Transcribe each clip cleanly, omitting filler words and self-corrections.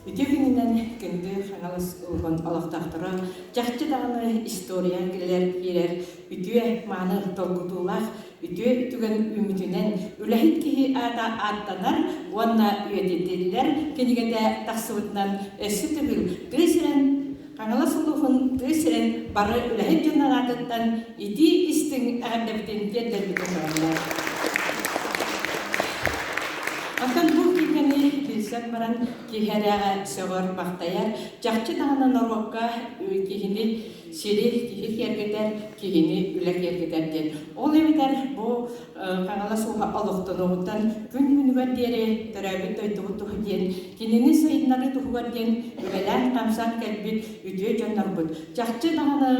Үтүө күнүнэн күндү Хаҥалас улууһун олохтоохторо, чахчы даҕаны история кэлэр киирэр үтүө мааны долгутуулаах үтүө түгэн үүммүтүнэн үлэһит киһи аата ааттанар уонна үйэтитиллэр кинигэтэ тахсыбытынан өссө төгүл тыа сирин Хаҥалас улууһун тыа сирин бары үлэһит дьонун аатыттан итии истиҥ эҕэрдэбитин тиэрдэрбитин баҕарабыт. Оттон бу кинигэни билсэн баран киһи эрээҕэ сөҕөр-махтайар, чахчы даҕаны норуокка киһини сири киһи киэргэтэр, киһини үлэ киэргэтэр диэн. Ол эбэтэр бу Хаҥалас ууһа олохтонуоҕуттан күн күнүгэр диэри төрөөбүт дойдубут туһа диэн, кинини сайыннарыы туһугар диэн үлэлээн-хамсаан кэлбит үтүө дьоннорбут. Чахчы даҕаны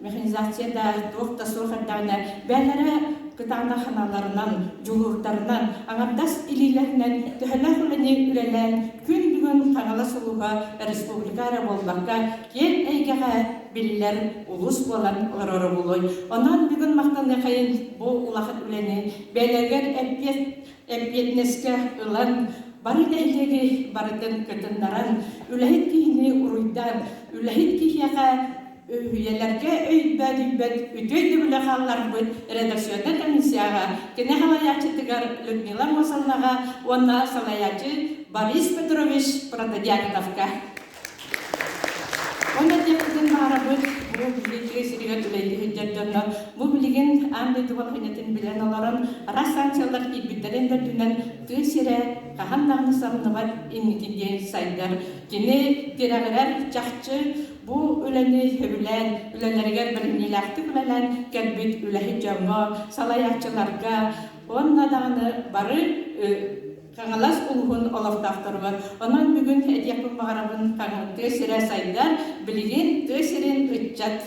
механизация да туох да суох эрдэҕинэ бэйэлэрэ кытаанах санааларынан, дьулуурдарынан, аҥардас илиилэринэн төһөлөөх үлэни үлэлээн күн бүгүн Хаҥалас улууһа республика эрэ буолбакка, киэҥ эйгэҕэ биллэр улуус буолан олороро буолуой. Онон бүгүн махтаныахайын бу улахан үлэни бэйэлэригэр эппиэт эппиэтинэскэ ылан, бары нэһилиэги барытын кытыннаран, үлэһит киһини уруйдаан, үлэһит киһиэхэ үйэлэргэ өйбөт-өйбөт үтүө өйдөбүлү хаалларбыт редакционнай комиссияҕа кини салайааччытыгар Людмила Мосовнаҕа уонна салайааччы Борис Петрович Протодьяконовка. Онно этиэхпитин баҕарабыт, бу биһиги тыа сиригэр үлэлии сылдьар дьоннор бу билигин аан дойду балаһыанньатын билэн олорон, араас санкциялар киирбиттэрин да үрдүнэн тыа сирэ хаһан даҕаны самныбат инники диэн сайдар. Кини тирэҕирэр чахчы бу үлэни сөбүлээн, үлэлэригэр бэриниилээхтик үлэлээн кэлбит үлэһит дьоҥҥо, салайааччыларга уонна даҕаны бары Хаҥалас улууһун олохтоохторугар. Онон бүгүн этиэхпин баҕарабын, тыа сирэ сайдар, билигин тыа сирин ыччат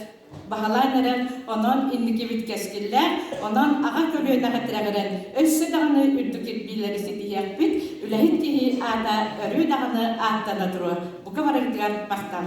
баһылаан эрэр, онон инникибит кэскиллээх, онон аҕа көлүөнэҕэ тирэҕирэн өссө даҕаны үрдүк кирбиилэри ситиһиэхпит, үлэһит киһи аата өрүү даҕаны ааттана туруо. Бука барыгытыгар махтал!